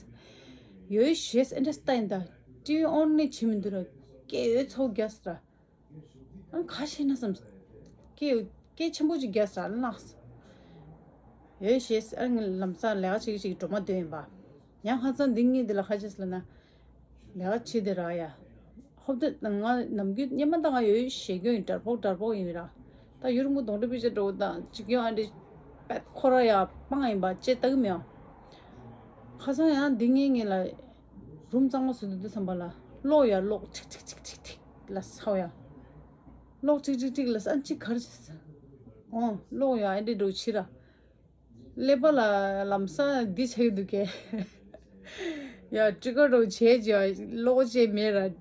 ཡོད་ཤེས་ཨེ་འདྲ་སྟ་ཡིན་ད། ཊི་ཝི་ཨོན་ནི་བྱེད་མི་འདུག་ར། སྐད་ཡོད་ཚོགས་རྒྱས་ར། ཨ། ཁ་ཤས་ན་བསམ། སྐད་སྐད་ཆེན་པོ་ཅིག་རྒྱག་ས་ལགས། ཡོད་ཤེས་ཨ། ངས་ལམ་སང་ལས་ཀ་བྱེད་ཀྱི་བྱེད་ཀྱི་སྒྲོལ་མ་འདོན་ཡིན་པ། ཡང་ཧ་ཚང་འདི་ངས་འདི་ལ་ཁ་ཤས་ལ་ན། ལས་ཀ་བྱེད་དེ་ར་ཡ། ཧོབ་དེ་ང་ནམ་རྒྱུན་སྙེ་མ་ད་ང་ཡོད་ཤེས་སྐྱོན་ཡིན་དྲར་ཕོག་དྲར་ཕོག་ཡིན་ར། ད་ཡུར་མུ་གདོང་འདྲ་པི་ཅར་འགྲོ་དང་ཅིག་ཡོང་ཨ་འདྲི། པད་ཁོ་ར་ཡ་སྤང་ཡིན་པ་ཅེ་ལྟ་གི་མེད། ཁ་སང་ཡང་འདི་ངས་ངས་ལ། རུམ་གཙང་མ་བཟོ་དུས་དུས་བསམ་པ་ལ་གློག་ཡ་གློག་ཁྲིག་ཁྲིག་ཁྲིག་ཁྲིག་ཁྲིག་ལ་ས་ཡ། གློག་ཁྲིག་ཁྲིག་ཁྲིག་ལ་ས་ཅིག་གར་ཅིག་ས། ཨོ། གློག་ཡ་ཨེ་འདྲེ་འགྲོ་ཕྱི་ར། ཀླད་པ་ལ་ལམ་སང་འདི་ཆགས་ཀྱི་འདུག་གས། ཡ་ཀྲི་ཀར་འགྲོ་བྱས་ཀྱི་གློག་ཅེས་མེད་ར།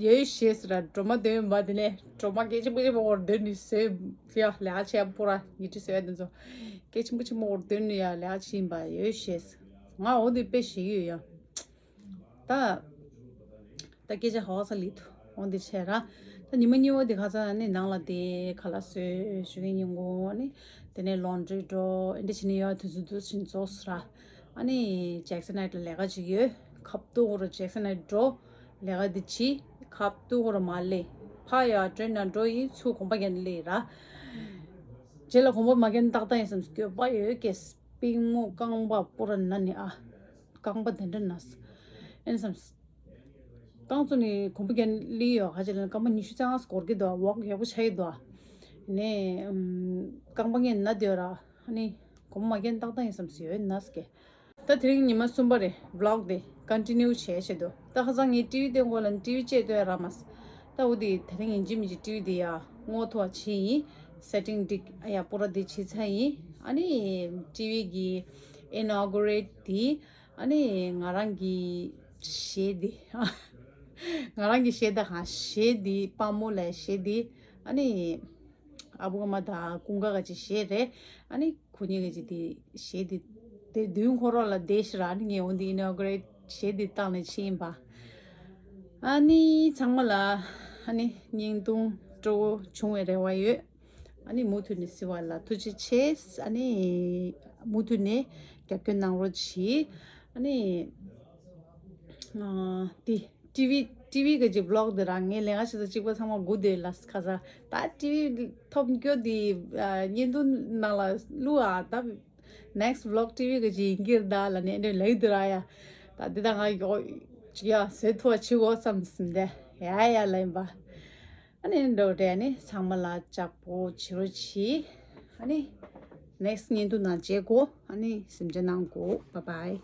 ཡོད་ཤེས་ར་སྒྲོལ་མ་འདོན་པ་དེ་ནས་སྒྲོལ་མ་སྐད་ཆེན་པོ་ཆེན་པོ་འོར་འདོན་ནི་ཟོས་ཡ་ལས་ཀ་བྱས་པོ་ར་ཉི་ཁྲི་ཟོས་དེ་ཚོ་སྐད་ཆེན་པོ་ཆེན་པོ་འོར་འདོན་ནི་ཡ་ལས་ཀ་བྱེད་ཡིན་པ་ཡོད་ཤེས། ང་འོ་འདི་དཔེ་ཞིག་ཡོད་ཡ། ད། ད་སྐད་ཆ་ཧོ་ས་ལི་ཐུ་འོ་འདི་བྱས་ར། ད་ཉི་མ་གཉིས་པོ་འདི་ཁ་སང་ནི་ནང་ལ་དེ་ཁ་ལག་བཟོས་ཞུ་གི་ཉིན་གུང་ནི། དེ་ནས་ལོན་ཌི་རི་འགྲོ་ཨེ་འདྲ་བྱས་ནས་ཡོད་དུས་ཚོད་དུས་ཕྱིན་རྫོགས་སུ་ར། ཨ་ནི་ཇེག་སན་ཧའེཊ་ལ་ལས་ཀ་ཅིག་ཡོད། ཁ་ཐུག་ཁོ་ར་ཇེག་སན་ཧའེཊ་འགྲོ། ལས་ཀ་འདི་བྱེད། ཁ་ཐུག་ཁོ་ར་མ་ལས། ཕ་ཡ་ཊེན་ན་འགྲོ་ཡིན་ཚུར་གོམ་པ་རྒྱག་ནས་སླེབས་ར། རྗེས་ལ་གོམ་པ་མ་རྒྱག་ན་ཏག་ཏག་ཡིན་བསམ་སྐྱོ་པ་ཡོད་ཀྱེ། པིང་མོ་རྐང་པ་པོ་ར་ན་ནི་ཨ། རྐང་པ་དེ་འདྲ་ན། ཨེ་བསམ། རྐང་བཙུགས་ནས་གོམ་པ་རྒྱག་ནས་སླེབས་ཡོད་ཁ་ཅིག་ལ་རྐང་པ་ཉི་ཤུ་རྩ་ལྔ་འགོར་གྱི་འདུག་ཝོག་ཡག་པོ་ཆགས་ཀྱི་འདུག་ནས། རྐང་པ་ངས་ན་དེ་ར། ཨ་ནི། གོམ་པ་མ་རྒྱག་ན་ཏག་ཏག་ཡིན་བསམ་སུ་ཡོད་ན་སྐད། ད་དེ་རིང་ཉི་མ་གསུམ་པ་རེད་ཝི་ལོག་དེ་ཀོན་ཊི་ནིའུ་བྱས་བྱས་འདུག་ད་ཁ་སང་ངས་ཊི་ཝི་སྟོན་གོ་ལ་ཊི་ཝི་བཅད་སྟོན་ར་མ་སོང་། ད་འོ་དེ་དེ་རིང་ཡིན་གཅིག་མིན་གཅིག་ཊི་ཝི་དེ་ཡ་སྔོ་ཐོ་བ་ཆེ་ཡིན། སེ་ཊིང་འགྲིག་ཨ་ཡ་པོ་ར་དེ་བྱས་ཚར་ཡིན། ཨ་ནི་ཊི་ཝི་གི་ཨི་ནོ་གུ་རེཊ་དེ། ཨ་ནི་ང་རང་གི་གཞས་དེ། ང་རང་གི་གཞས་ད་གང་གཞས་དེ་དཔའ་མོ་ལ་གཞས་དེ། ཨ་ནི། ཨ་བུ་ཨ་མ་དང་ཀུན་དགའ་ག་ཅིག་གཞས་རེད། ཨ་ནི་ཁོ་གཉིས་ག་ཅིག་དེ་གཞས་དེ་དེ་མདུན་ཁོ་རང་ལ་བསྡད་ཤི་ར། ཨ་ནི་ངས་འོ་འདི་ཨི་ནོ་གུ་རེཊ་གཞས་དེ་བཏང་ནས་ཕྱིན་པ། ཨ་ནི་ཚང་མ་ལ་ཨ་ནི་བརྙན་ཐུང་སྤྲོ་བོ་བྱུང་བའི་རེ་བ་ཡོད། ཨ་ནི་མུ་མཐུད་ནས་གཟིགས་པ་ལ་ཐུགས་རྗེ་ཆེ། ཨ་ནི་མུ་མཐུད་ནས་རྒྱབ་སྐྱོར་གནང་རོགས་གྱིས། ཨ་ནི་ཨ་དེ། ཊི་ཝི་ཊི་ཝི་གི་ཅིག་ཝི་ལོག་དེ་རང་ངའི་ལས་ཀ་བྱེད་ས་གཅིག་པ་ཚང་མ་སྒུག་བསྡད་ལ་ཁ་ས་ད་ཊི་ཝི་ཐོབ་སྐྱོ་དེ་བརྙན་ཐུང་ནང་ལ་བླུག་ཨ། ད་ནེག་སི་ཊི་ཝི་ལོག་ཊི་ཝི་གི་ཅིག་ཡིན་གྱི་རེད་ད་ལ་ནས་འདྲ་ལེགས་དེ་ར་ཡ། ད་འདི་ད་ང་ཡོ་ཅིག་ཡ་ཟེར་ཐུབ་བ་བྱེད་དགོས་བསམ་ཟིན་ཏེ་ཡ་ཡ་ལ་ཡིན་པ། ཨ་ནི་འགྲོ་དྲན་ནི་ཚང་མ་ལ་ལྕགས་པོ་བྱེད་རོགས་གྱིས། ཨ་ནི་ནེག་སི་ཊི་བརྙན་ཐུང་ནང་མཇལ་གོ་ཨ་ནི་སེམས་ཅན་ནང་གོ་བཱའི་བཱའི།